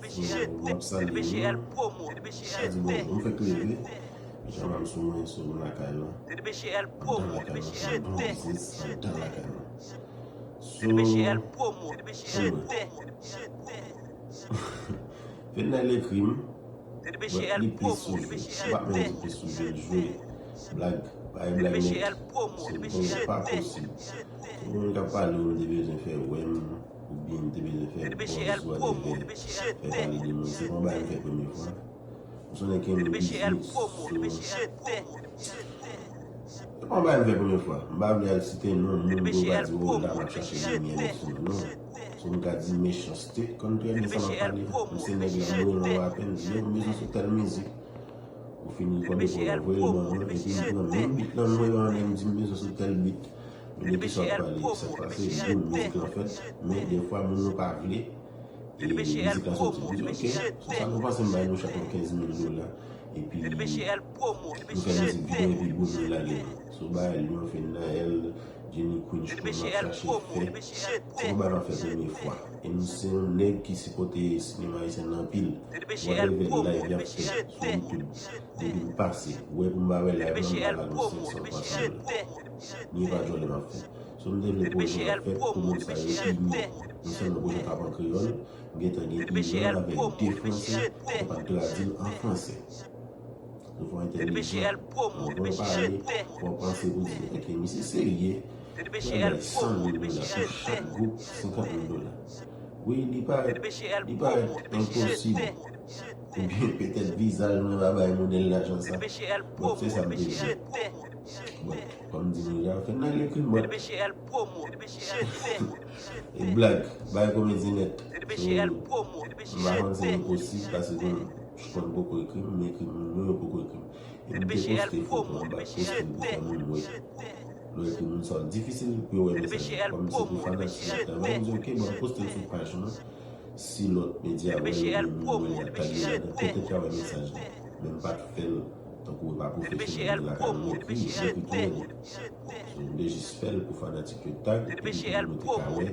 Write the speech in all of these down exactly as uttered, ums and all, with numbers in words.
So, m ap salye nou. Sa di bonjou, m fèk leve. Pijama m sou mwen, so m lakay lan. Andan lakay lan, andan biznis, andan lakay lan. So, anmwey. Fednaelle ekri m, but li plis sou jwe. M pa menm di plis sou jwe, l jwe. Blag, bay blag nèt. Se bon, pa posib. Tout moun k ap pale, yo te bezwen fè wè m, oubyen te bezwen fè buzz, whatever, fè pale de mwen. Se pa yon bagay m fè premye fwa. M sonnen ke m biznis, so, se pa yon bagay m fè premye fwa. M pa vle al site non moun pou yo pa di, "Oh, la, m ap chache goumen sou mwen." Non. So, m ka di mechanste, konn trè byen sa m ap pale. M se nèg la, m rele w apèn, di, "Yo, m bezwen sou tèl mizik." Ou fini kòde pou yo voye l ban mwen, epi m pran menm beat lan, m voye ban mwen, m di, "M bezwen sou tèl beat." M mete sa w ap pale, sa k pase, boum, mizik lan fèt. Men, defwa, moun yo pa vle. E mizik la soti. M di, "Ok, se sa nou panse, m bay nou chak yon kenz mil dola." Epi, nou fè mizik videyo, epi boum, nou lage. So, bay Lion, Fednaelle, Jenny Queen, Choukou, m ap chache fè. Se yon bagay m ap fè premye fwa. E m se yon nèg ki sipòte sinema ayisyen an anpil. Whatever live y ap fè sou YouTube. Depi m pase, ou wè pou m pa wè live lan, m pa lage yon senk san, twa san dola. Ni pa djòlè m ap fè. So, m te vle pwojè an fèt pou moun sa yo ini. Non sèlman pwojè k ap an kreyòl, m gentan gen iman avèk de franse, m kapab tradui l an franse. Nou fò entèlijan, nou fò pale, fò panse pou di, "Ok, misye serye, mwen bay san mil dola pou chak gwoup, senkant mil dola." Wi, li parèt, li parèt enposib. Oubyen petèt vizaj mwen pa bay modèl lajan sa. Bon, se sa m te di. Bon, kòm di nou deja, fè nan ekri m, bon. E blag, bay komedi nèt. So, m pa konn si nou posib, paske m konn poko ekri m, m ekri moun yo, yo poko ekri m. E m te poste foto anba, poste l pou fè moun wè. Lè w ekri moun sa, difisil pou yo wè mesaj la. Kòm se pou fanatik yo k travay, m di, "Ok, bon, m poste l sou paj mwen." Si lòt medya wè l, oubyen moun wè l, y ap tag yo ladan, petèt y a wè mesaj la. Men m pa t fè l tankou e pa pwofesyonèl, m lakay mwen, m ekri, m ekri tou rèd. So, m te jis fè l pou fanatik yo tag, epi pou nou te ka wè, e,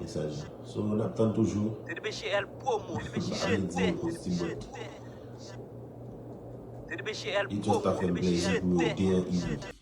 mesaj la. So, n ap tann toujou. M pa vle di yo posib, but it just ta fè m plezi pou yo gen yon ide.